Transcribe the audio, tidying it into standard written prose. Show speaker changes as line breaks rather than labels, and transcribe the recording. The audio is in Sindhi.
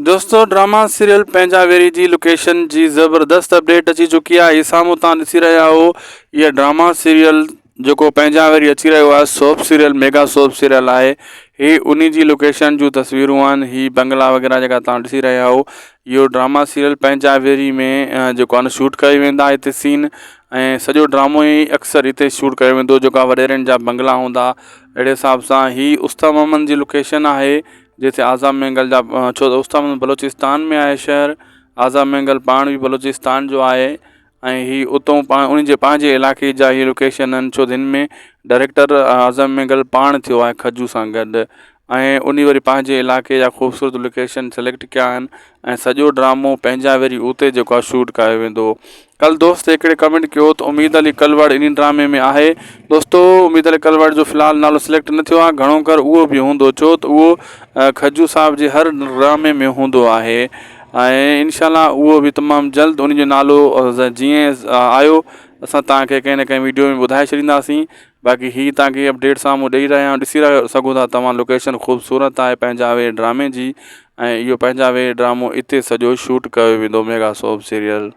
دوستو ڊراما سيريل پنهنجا ويري جي لوڪيشن جي زبردست اپڊيٽ اچي چڪي آهي سامهون تان ڏسي رهيا آهو اها ڊراما سيريل جيڪو پنهنجا ويري اچي رهيو آهي soap serial mega soap serial آهي هي انهي جي لوڪيشن جون تصويرون آهن هي بنگلا وغيره جيڪا تان ڏسي رهيا آهو اهو ڊراما سيريل پنهنجا ويري ۾ جيڪو آهي شوٽ ڪيو ويندا هتي سين ۽ سڄو ڊرامو ئي اڪثر هتي شوٽ ڪيو ويندو جيڪا وڏيرن جا بنگلا هوندا اهڙي حساب سان هي استا محمد جي لوڪيشن آهي جتي اعظم مينگل جا ڇو ته اوستا محمد بلوچستان ۾ آهي شهر اعظم مينگل پاڻ به بلوچستان جو آهي ۽ هي اتو پاڻ ان جي پنهنجي علائقي جا هي لوڪيشن آهن ڇو ته هن ۾ ڊائريڪٽر اعظم مينگل پاڻ ٿيو آهي کجو سان گڏ ۽ ان وري پنهنجي علائقي جا خوبصورت لوڪيشن سليڪٽ ڪيا آهن ۽ سڄو ڊرامو پنهنجا وري اتي جيڪو آهي شوٽ ڪيو ويندو ڪل دوست هڪڙي ڪمينٽ ڪيو ته اميد علي ڪلوڙ انهي ڊرامي ۾ آهي دوستو اميد علي ڪلوڙ جو في الحال نالو سليڪٽ نه ٿيو آهي گهڻو ڪر اهو به هوندو ڇو ته اهو کجو صاحب جي هر ڊرامي ۾ هوندو آهي ۽ انشاء الله اهو به تمام جلد ان جو نالو جيئن آيو اسان توهان کي ڪنهن نه ڪنهن ويڊيو ۾ ٻڌائي ڇڏينداسين باقي هي توهان کي اپڊيٽ سامهون ڏئي رهيا آهيون ڏسي رهيا سگهو ٿا توهان لوڪيشن خوبصورت آهي پنهنجا وي ڊرامي جي ۽ اهو پنهنجا وي ڊرامو اتي سڄو شوٽ ڪيو ويندو ميگا سوپ سيريل.